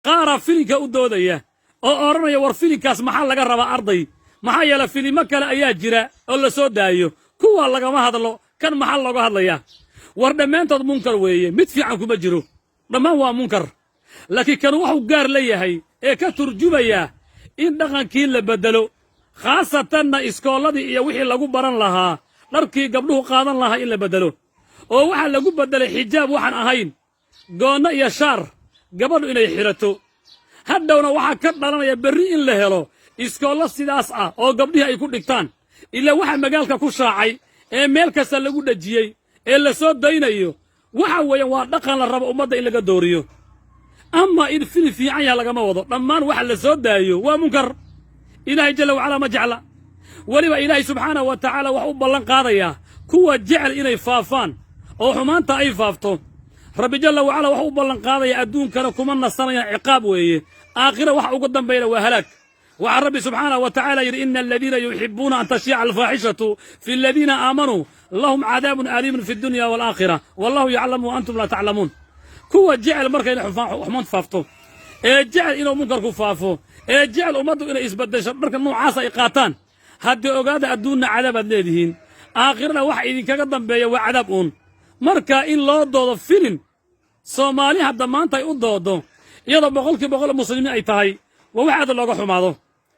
Qaaraa filinka u doodaya oo odhanaya, "War, filinkaas maxaa laga rabaa arday? Maxaa yeele filimo kale ayaa jira oo la soo daayo, kuwaa lagama hadlo, kan maxaa looga hadlayaa?" War, dhammaantood munkar weeye, mid fiican kuma jiro, dhammaan waa munkar. Laakiin kan wuxuu gaar la yahay ee ka turjumayaa in dhaqankii la beddelo, khaasatanna iskoolladii iyo wixii lagu baran lahaa, dharkii gabdhuhu qaadan lahaa in la beddelo, oo waxaa lagu beddelay xijaab waxaan ahayn goonno iyo shaar gabadhu inay xidhato. Hadhowna waxaa ka dhalanaya berri in la helo iskoollo sidaas ah oo gabdhihii ay ku dhigtaan. Ilaa waxa magaalka ku shaacay ee meel kasta lagu dhejiyey ee la soo daynayo waxa weeyaan waa dhaqan la rabo ummadda in laga dooriyo. Ama in filin fiican yaha lagama wado. Dhammaan waxa la soo daayo waa munkar. Ilaahay jalla wacalaa ma jecla. Weliba Ilaahay subxaanahu wa tacaala wax u ballan qaadayaa kuwa jecel inay faafaan oo xumaanta ay faafto. Rabbi jalla wacalaa wax u ballan qaadaya, adduunkana kuma nasanayaan, ciqaab weeye, aakhira waxa ugu dambayna waa halaag. Waxaa Rabbi subxaanahu wa tacaala yidhi: "إن الذين يحبون أن تشيع الفاحشة في الذين آمنوا لهم عذاب أليم في الدنيا والآخرة والله يعلم وأنتم لا تعلمون." Kuwa jecel markay xumaantu faafto, ee jecel inuu munkarku faafo, ee jecel ummaddu inay isbaddesho, dharka noocaasa ay qaataan, haddii ogaada, adduunna cadaabaad leedihiin, aakhirana waxa idinkaga dambeeya waa cadaab uun. Marka in loo doodo filin, Soomaali hadda maanta ay u doodo, iyadoo 100% muslimiin ay tahay, waa wax aad looga xumaado.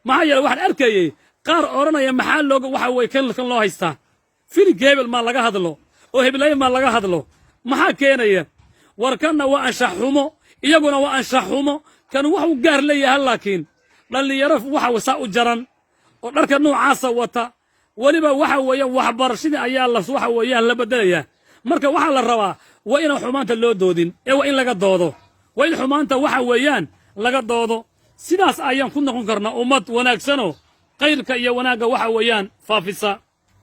Maxaa yeele waxaan arkayey qaar odhanaya, "Maxaa looga waxa weye kan loo haystaa filinka hebel maa laga hadlo oo heblaye maa laga hadlo? Maxaa keenaya?" War, kanna waa anshax xumo, iyaguna waa anshax xumo. Kan waxuu gaar leeyahay laakiin dhallinyaro waxa saa u jaran oo dharka noocaasa wata, weliba waxa weeyaan waxbarashadii ayaa la waxa weeyaan la beddelayaa. Marka waxaa la rabaa waa inaan xumaanta loo doodin ee waa in laga doodo, waa in xumaanta waxa weeyaan laga doodo. Sidaas ayaan ku noqon karnaa ummad wanaagsanoo khayrka iyo wanaagga waxa weeyaan faafisa.